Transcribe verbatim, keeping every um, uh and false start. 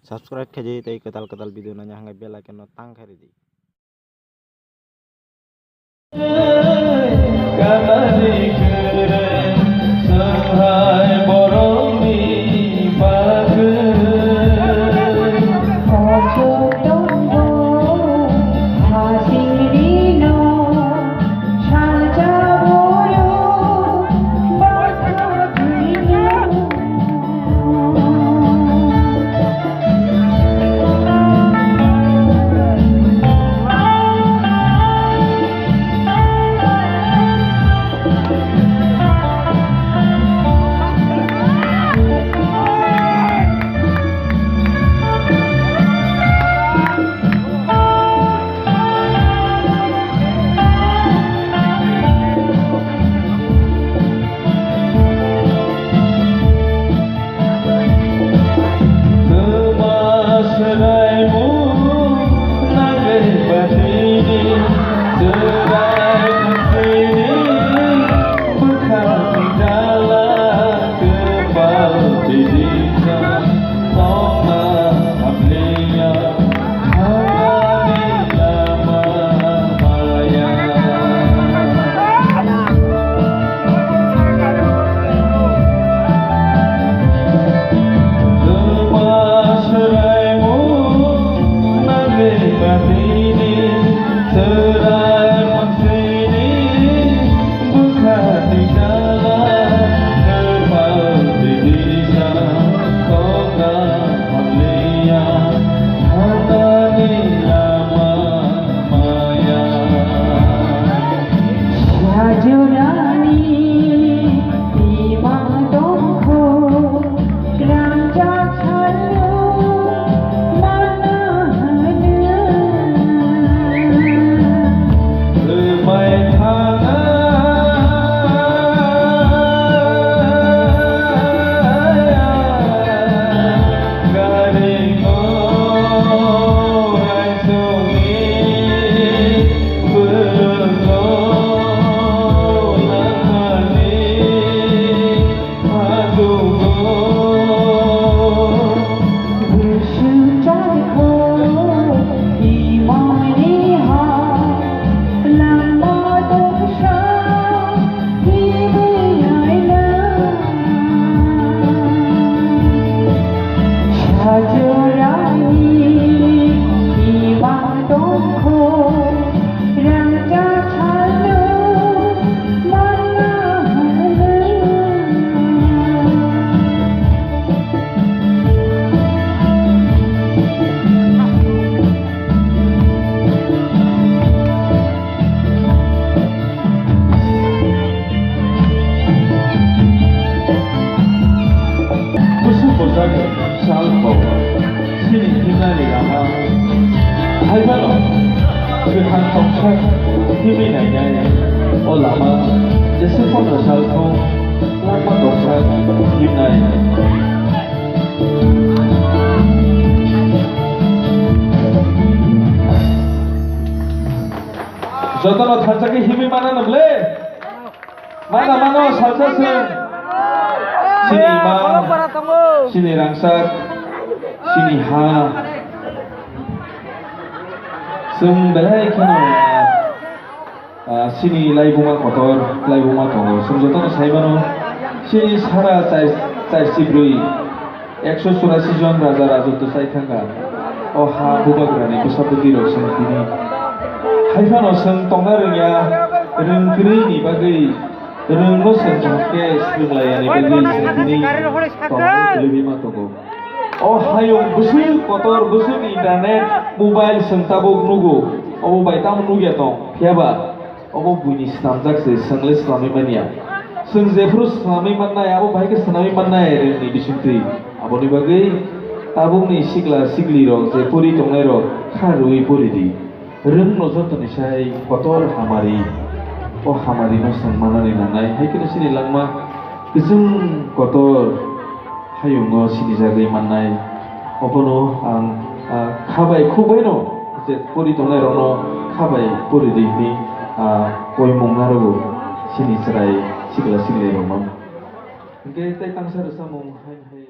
Subscribe khe di tei kwtal kwtal video naina hwnkhe bell icon no tang khe ridi. Bwswk bwsajak sal kok chini himnani lama. Haiphano kwthang tongsa himwi nainai o lama jesa pondro sal thung langma tongsa himnai. Jotono thansa khe himwi mana nw ble? Mana mano salsa chwng. Chini ma, chini rangchak, chini ha. Chwng belai kheno, ah, chini laibuma kotor, laibuma tongo. Chwng jotono sai mano, chini sara chai, chai sibrwi. Ekso churasi jon raja rajotw chai thangkha. O ha bubagrani bwsa bwtwi rok chwng tini. Haiphano chwng tongna rwngya, rwng kwrwini bagwi rwngno chwng kaham khe swrwnglaiyani bagwi chwng tini tongna kwlwima tongo. O hayung bwswk kotor, bwswk internet, mobile chwng tabuk nugo. Obo bai tamo nukya tong, phiyaba Obo buini snamjak se, chwng le snamwi manya. Chwng jephru snamwi mannai, abo bahai khe snamwi mannai rwngni bisingtwi. Aboni bagwi tabukni sikla siklirok je pori tongnairok kha rwui pori di. Rwngno jotoni sai kotor hamari. O hamarino chwng manani nangnai. Hai kheno chini langma kwchwng kotor hayungo sinijagwi mannai. Obono ang, ah, kha bai khuk baino je pori tongnairokno kha bai pori di hwnwi, ah, koimung narogo chini chwrai sikla siklairokno. Hwnkhe tei tangsa rwchapmung hai hai.